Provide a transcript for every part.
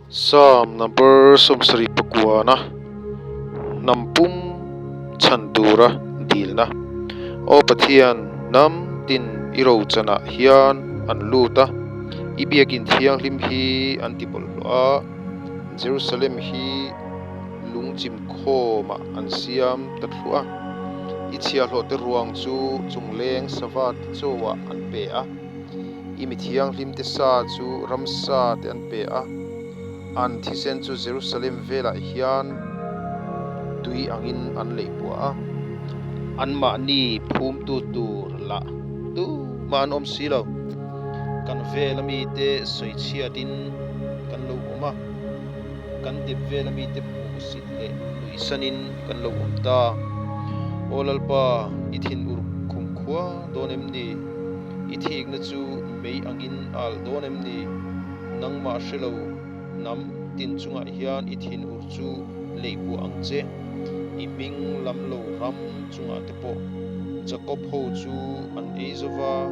Psalm number 70 pakuana hnam pum chhan tura dilna. Aw Pathian, hnam tin i rochanah hian an lut a, i biakin thianghlim hi an ti bawlhhlawh a, Jerusalem hi lungchim khawmah an siam ta thluah a, i chhiahhlawhte ruang chu chungleng sava te chawah an pe a. I mi thianghlimte sa chu ramsa te an pe a, an thisen chu Jerusalem velah hian tui angin an leih buah a, anmahni phumtu tur lah tumah an awm si lo. Kan vela mite sawichhiatin kan lo awm a, kan dep vela mite hmuhsit leh nuihsanin kan lo awm ta. Aw Lalpa, i thinur khumkhua dawn em ni? I thikna chu mei angin a alh dawn em ni? Nangmah hre lo hnam tin chungah hian i thinur chu leih buah ang che. I hming lam lo ram chungah te pawh Jakob ho chu an ei zo va,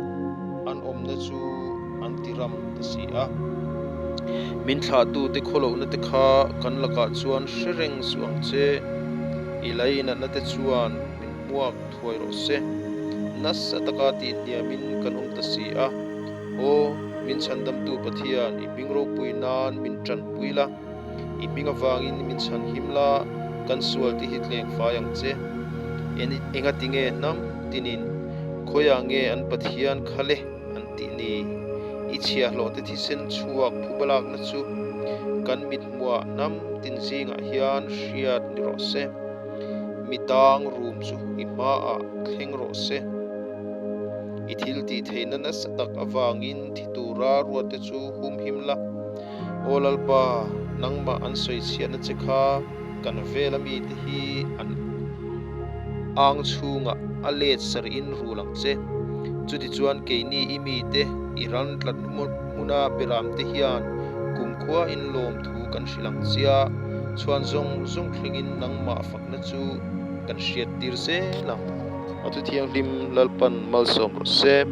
an awmna chu an ti ram ta si a. Min thlahtute khawlohna te kha kan lakah chuan hre reng suh ang che. I lainatna te chuan min hmuak thuai rawh se. Nasa taka tih hniamin kan awm ta si a. Aw, min chhandamtu Pathian, i hming ropui nan min tanpui la, i hming avangin min chhanhim la, kan sual te hi tleng fai ang che. Engati nge hnam tinin, khawiah nge an Pathian kha le an tih ni? I chhiahhlawhte thisen chhuak phubalakna chu kan mithmuah hnam tin zingah hian hriat ni rawh se. Mi tang rum chu i hmaah thleng rawh se. I thil tih theihna nasa tak avangin thi tura ruatte chu humhim la. Aw Lalpa, nangmah an sawi chhiatna che kha kan vela mite hi an ang chhungah a let sarhin rul ang che. Chutichuan keini i mite i ran tlat hmuna beramte hian kumkhua in lawmthu kan hrilh ang chia, chhuan zawng zawng thlengin nangmah fakna chu kan hriattir zel ang. A thu thianghlim Lalpan malsawm rawh se.